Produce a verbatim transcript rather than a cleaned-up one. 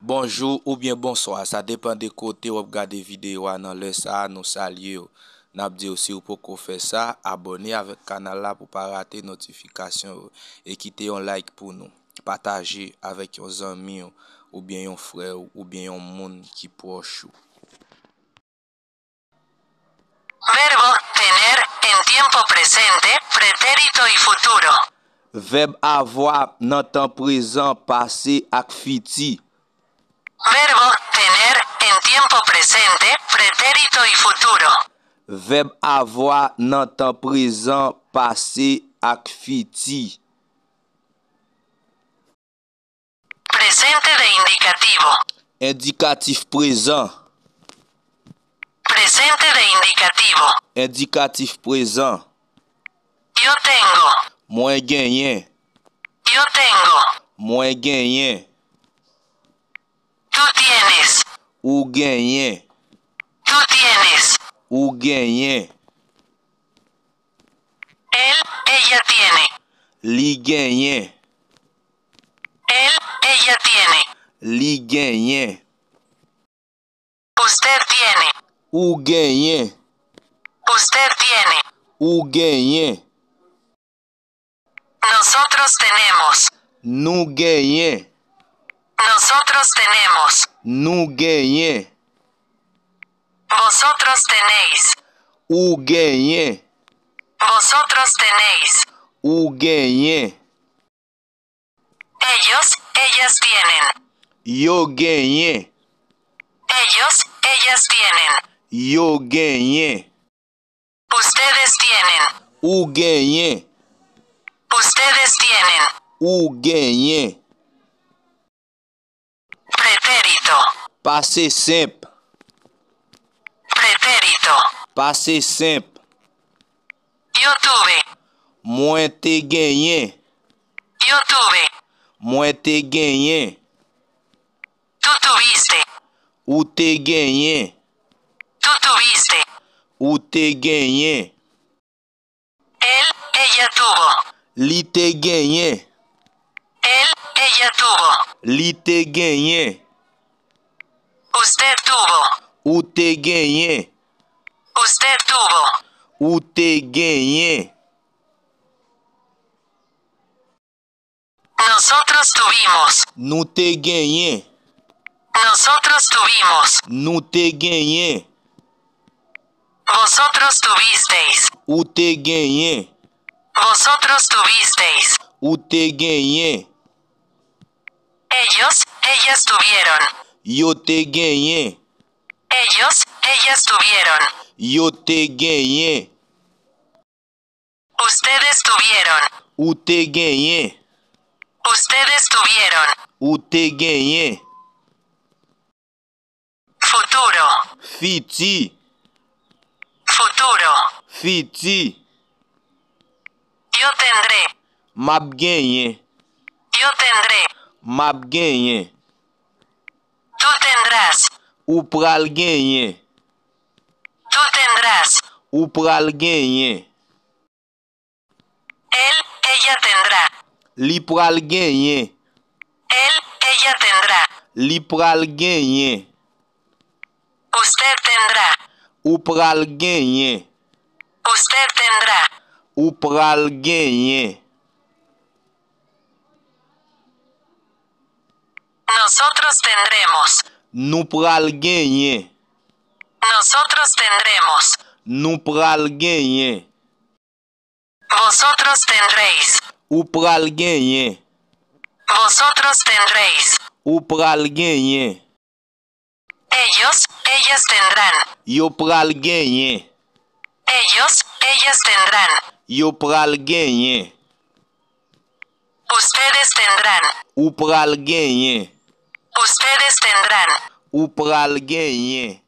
Bonjou oubyen bonswa, sa depann de kote w ap gade videyo a nan lè sa a, nou salye w. N ap di w si w poko fè sa, abòne avèk kanal la pou w pa rate notifikasyon yo, e kite yon like pou nou. Pataje avèk yon zanmi w, oubyen yon frè w, oubyen yon moun ki pwòch ou. Verbo tener en tiempo presente, pretérito y futuro. Vèb avoir nan tan prezan, pase ak fiti. Verbo tener en tiempo presente, pretérito y futuro. Vèb avoir nan tan prezan, pase ak fiti. Presente de indicativo. Endikatif prezan. Presente de indicativo. Endikatif prezan. Yo tengo. Mwen genyen. Yo tengo. Mwen genyen. Tú tienes. Ou genyen. Tú tienes. Ou genyen. Él, ella tiene. Li genyen. Él, ella tiene. Li genyen. Usted tiene. Ou genyen. Usted tiene. Ou genyen. Nosotros tenemos. Nou genyen. Nosotros tenemos. Nou genyen. Vosotros tenéis. Ou genyen. Vosotros tenéis. Ou genyen. Ellos, ellas tienen. Yo genyen. Ellos, ellas tienen. Yo genyen. Ustedes tienen. Ou genyen. Ustedes tienen. Ou genyen. Pretérito. Pase senp. Pretérito. Pase senp. Yo tuve. Mwen te genyen. Yo tuve. Mwen te genyen. Tú tuviste. Ou te genyen. Tú tuviste. Ou te genyen. Él, ella tuvo. Li te genyen. Él, ella tuvo. Li te genyen. Usted tuvo. Ou te genyen. Usted tuvo. Ou te genyen. Nosotros tuvimos. Nou te genyen. Nosotros tuvimos. Nou te genyen. Vosotros tuvisteis. Ou te genyen. Vosotros tuvisteis. Ou te genyen. Ellos, ellas tuvieron. Yo te genyen. Ellos, ellas tuvieron. Yo te genyen. Ustedes tuvieron. Ou te genyen. Ustedes tuvieron. Ou te genyen. Futuro. Fiti. Futuro. Fiti. Yo tendré. M ap genyen. Yo tendré. M ap genyen. Tú tendrás. Ou pral genyen. Tú tendrás. Ou pral genyen. Él, ella tendrá. Li pral genyen. Él, ella tendrá. Li pral genyen. Usted tendrá. Ou pral genyen. Usted tendrá. Ou pral genyen. Nosotros tendremos. Nou pral genyen. Nosotros tendremos. Nou pral genyen. Vosotros tendréis. Ou pral genyen. Vosotros tendréis. Ou pral genyen. Ellos, ellas tendrán. Yo pral genyen. Ellos, ellas tendrán. Yo pral genyen. Ustedes tendrán. Ou pral genyen. Ustedes tendrán. Ou pral genyen.